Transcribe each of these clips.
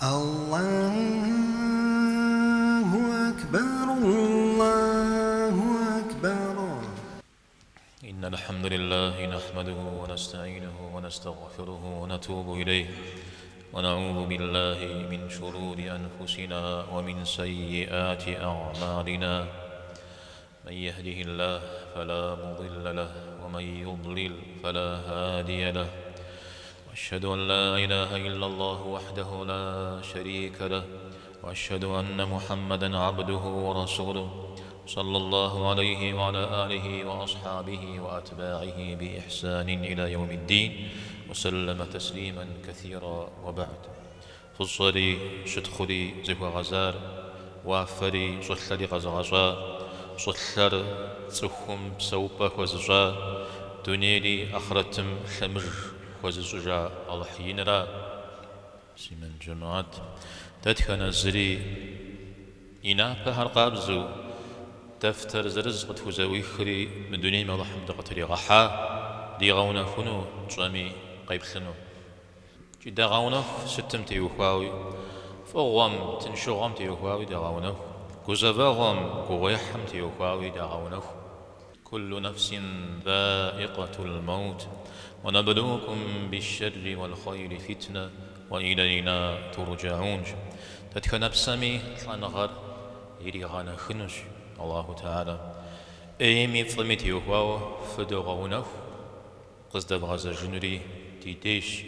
Аллаху акбар, Аллаху акбар. إن الحمد لله نحمده ونستعينه ونستغفره ونتوب إليه ونعوذ بالله من شرور أنفسنا ومن سيئات أعمالنا من يهده الله فلا مضل له ومن يضلل فلا هادي له وأشهد أن لا إله إلا الله وحده لا شريك له وأشهد أن محمدا عبده ورسوله صلى الله عليه وعلى آله وأصحابه وأتباعه بإحسان إلى يوم الدين وسلم تسليما كثيرا وبعد Фӏыщӏэри щытхъури зыхуэгъэзар, уафэри щӏылъэри къэзыгъэщӏа, щӏылъэр цӏыхум псэупӏэ хуэзыщӏа, дунейри ахърэтым лъэмыж хуэзыщӏыжа Алыхь инра. Муслъымэн жэмыхьэт, дэтхэнэ зыри и напэхэр къабзэу, дэфтэр зырыз къытхузэӏуихри мы дунейм Алыхьым дыкъытригъэхьа, дигъэунэхуну тщӏэми къеплъыну. Икӏи дагъэунэху сытым теухуауи, фӏыгъуэм, тыншыгъуэм теухуауи дагъэунэху, гузэвэгъуэм, гугъуехьым теухуауи дагъэунэху. Куллу нэфсин заикъэтул мэут, уэ нэблукум бищэрри уэл хъайри фитнэ, уэ илейна турджэун. Дэтхэнэ псэми лӏэныгъэр иригъэнэхынущ Аллаху Тэхьэлэ. ӏейми фӏыми теухуауэ фыдогъэунэху. Къыздэвгъэзэжынури ди дежщ.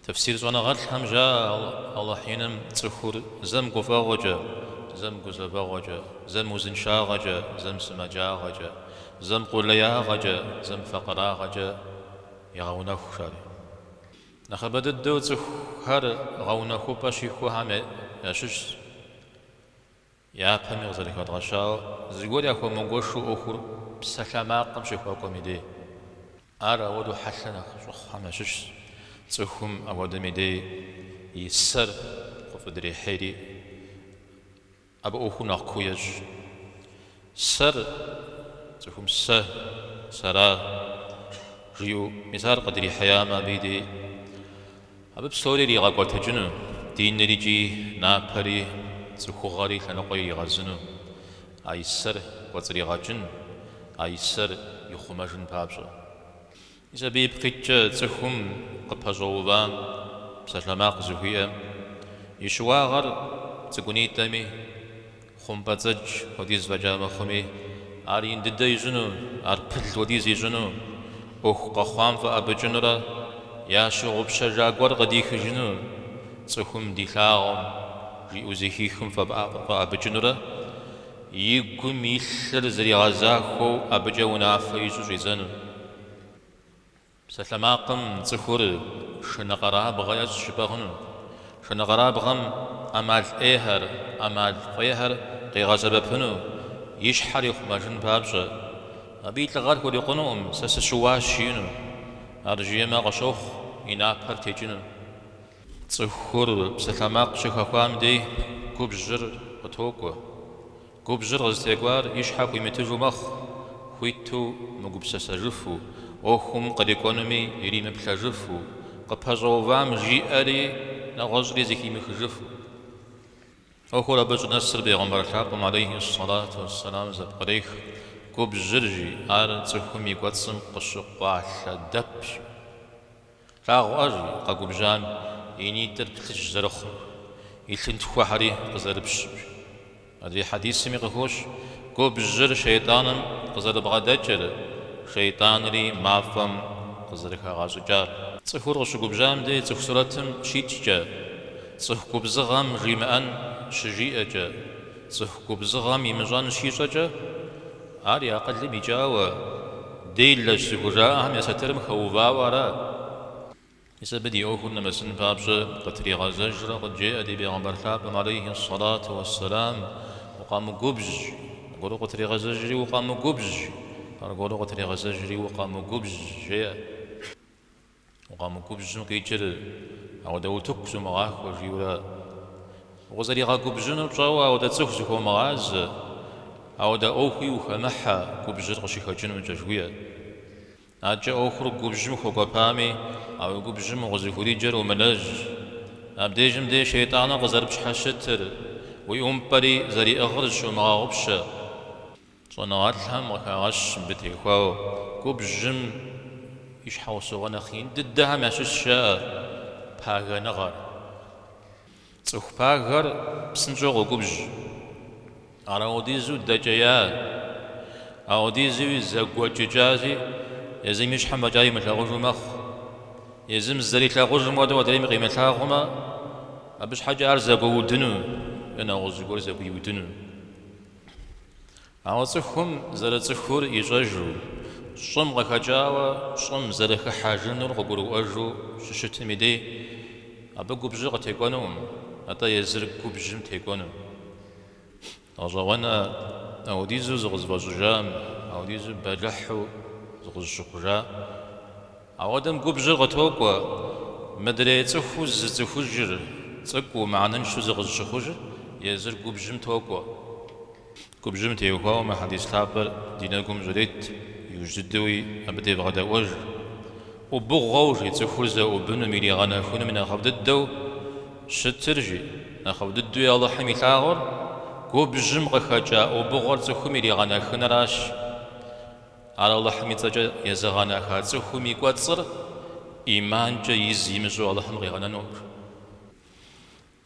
Тэфсир щӏэныгъэлӏхэм жаӏэ Алыхь иным цӏыхур зэм гуфӏэгъуэкӏэ, зэм гузэвэгъуэкӏэ, зэм узыншагъэкӏэ, зэм сымаджагъэкӏэ, зэм къулеягъэкӏэ, зэм факъырагъэкӏэ егъэунэху жари. Нэхъыбэ дыдэу цӏыхухэр гъэунэхупӏэ щихуэхэм ящыщщ. Япэми къызэрыхэдгъэщауэ, зыгуэр яхуэмыгуэшу ӏуэхур псалъэмакъым щыхуэкӏуэм и дей. Ар ауэдэу хьэлъэ нэхъ щӏэхъухэм ящыщщ. Цӏыхум ауэдэм и дей и сэр къыфӏыдрехьейри, абы ӏуэхур нэхъ куу ещӏ. Сэр, цӏыхум сэ, сэра жиӏэу, мис ар къыдрихьеямэ абы и дей, Абы псори иригъэкӏуэтэкӏыну, диныр икӏи напэри, цӏыхугъэри лъэныкъуэ иригъэзыну, а и сэр кӏуэцӏригъэкӏын, а и сэр ихъумэжын папщӏэ. Мис абы ипкъ иткӏэ цӏыхум къыпэщӏэувам псалъэмакъ зыхуиӏэм и щыуагъэр цӏыкӏунитӏэми, хъумпӏэцӏэдж хуэдиз фӏэкӏа мыхъуми, ар ин дыдэ ищӏыну, ар пыл хуэдиз ищӏыну, ӏуэху къэхъуам фӏэӏэбыкӏынурэ ящыгъупщэжа гуэр къыдихыжыну, цӏыхум дилъагъум, жиӏэу зэхихым фӏэӏэбыкӏынурэ, и гум илъыр зэригъэзахуэу абыкӏэ унафэ ищӏу щӏидзэну. Псалъэмакъым цӏыхур шынэкъэрабгъэ ещӏ жыпӏэ хъуну. Шынэкъэрабгъэм ӏэмал ӏейхэр, ӏэмал фӏейхэр къигъэсэбэпыну, и щхьэр ихъумэжын папщӏэ. Абы и лӏыгъэр хурикъунукъым, сэ сыщыуащ жиӏэну. Ар жиӏэмэ къыщохъу и напэр текӏыну. Цӏыхур псалъэмакъ щыхэхуам дей губжьыр къытокӏуэ. Губжьыр къызытекӏуар и щхьэ хуимытыжу мэхъу, хуиту мыгупсысэжыфу, ӏуэхум кърикӏуэнуми иримыплъэжыфу, къыпэщӏэувам жиӏэри нэгъуэщӏри зэхимыхыжыфу. Ӏуэхур абы щӏынэсыр Бегъымбар лъапӏэм алейхи сэлату уэсселам зэпкърех, Губжьыр, жи, ар цӏыхум и кӏуэцӏым къыщыкъуалъэ дэпщ. Плъагъуӏэ, жи, къэгубжьам и нитӏыр плъыжь зэрыхъум, и лъынтхуэхэри къызэрыпщым. Адрей хьэдисми къыхощ губжьыр шейтӏаным къызэрыбгъэдэкӏыр, шейтӏанри мафӏэм къызэрыхэгъэщӏыкӏар. Цӏыхур къыщыгубжьам дей цӏыху сурэтым щикӏкӏэ, цӏыху губзыгъэм жимыӏэн щыжиӏэкӏэ, цӏыху губзыгъэм имыщӏэн щищӏэкӏэ, Ар и акъылым икӏауэ, делэщ зыхужаӏэхэм я сатырым хэувауэ ара? Мис абы ди ӏуэхур нэмысын папщӏэ къытригъэзэжрэ къыджеӏэ ди бегъымбар лъапӏэм алейхи сэлату уэсселам, Укъэмыгубжь, аргуэру къытрегъэзэжри укъэмыгубжь, аргуэру къытрегъэзэжри укъэмыгубжь, жеӏэ. Укъэмыгубжьым къикӏыр ауэдэ утыку зумыгъахуэ жиӏэурэ укъызэригъэгубжьынур пщӏэуэ ауэдэ цӏыху зыхуомыгъазэ, ауэдэ ӏуэхуи ухэмыхьэ губжьыр къыщыхэкӏынукӏэ жыхуиӏэ. Адэкӏэ ӏуэхур губжьым хуэкӏуэпами, а уи губжьым укъызыхуриджэр умылэжь. Абдежым деж шейтӏаныр къызэрыпщхьэщытыр, уи ӏумпӏэри зэриӏыгъыр зыщумыгъэгъупщэ. Щӏэныгъэлӏхэм къыхагъэщ мыбы теухуауэ губжьым и щхьэусыгъуэ нэхъ ин дыдэхэм ящыщщ жаӏэ пагэныгъэр. Цӏыху пагэр псынщӏэу къогубжь. Ар ауэдизу дэкӏея, ауэдизуи зэгуэкӏыкӏащи, езым и щхьэм фӏэкӏа имылъагъужу мэхъу. Езым зызэрилъагъужым хуэдэу адрейм къимылъагъумэ, абы щхьэкӏэ ар зэгуэудыну е нэгъуэщӏ зыгуэр зэгуиудыну. Ауэ цӏыхум зэрыцӏыхур ищӏэжу, щӏым къыхэкӏауэ щӏым зэрыхыхьэжынур къыгурыӏуэжу щыщытым и дей, абы губжьыр къытекӏуэнукъым, атӏэ езыр губжьым текӏуэну. Гъэщӏэгъуэнэ ауэдизу зыкъызыфӏэщӏыжам, ауэдизу бэлыхьу зыкъызыщыхъужа. Ауэдэм губжьыр къытокӏуэ, мыдрей цӏыхуу зызыцӏыхужыр, цӏыкӏуу, мыхьэнэншэу зыкъызыщыхъужыр, езыр губжьым токӏуэ. Губжьым теухуауэ мы хьэдис лъапӏэр ди нэгум щӏрет, иужь дыдэуи абы девгъэдэӏуэж. ӏубыгъуэу, жи, цӏыхур зэӏубынум, иригъэнэхынум и нэхъыфӏ дыдэу щытыр, жи, нэхъыфӏ дыдэуи Алыхьым илъагъур губжьым къыхэкӏа ӏубыгъуэр цӏыхум иригъэнэхыныращ. Ар Алыхьым и цӏэкӏэ езыгъэнэха цӏыхум и кӏуэцӏыр ӏиманкӏэ из имыщӏу Алыхьым къигъэнэнукъым.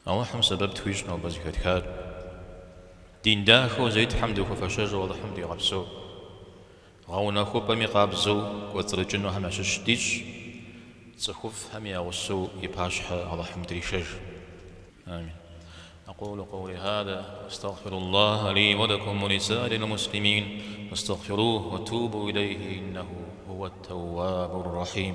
Алыхьым сэбэп тхуищӏ нобэ зэхэтхар. Дин дахэу зетхьэм дыхуэфэщэжу Алыхьым дигъэпсэу. Гъэунэхупӏэми къабзэу кӏуэцӏрыкӏынухэм ящыщ дищӏ, цӏыхуфӏхэми я гъусэу и пащхьэ Алыхьым дришэж. Амин. أقول قولي هذا أستغفر الله لي ولكم ولسائر المسلمين فاستغفروه وتوبوا إليه إنه هو التواب الرحيم.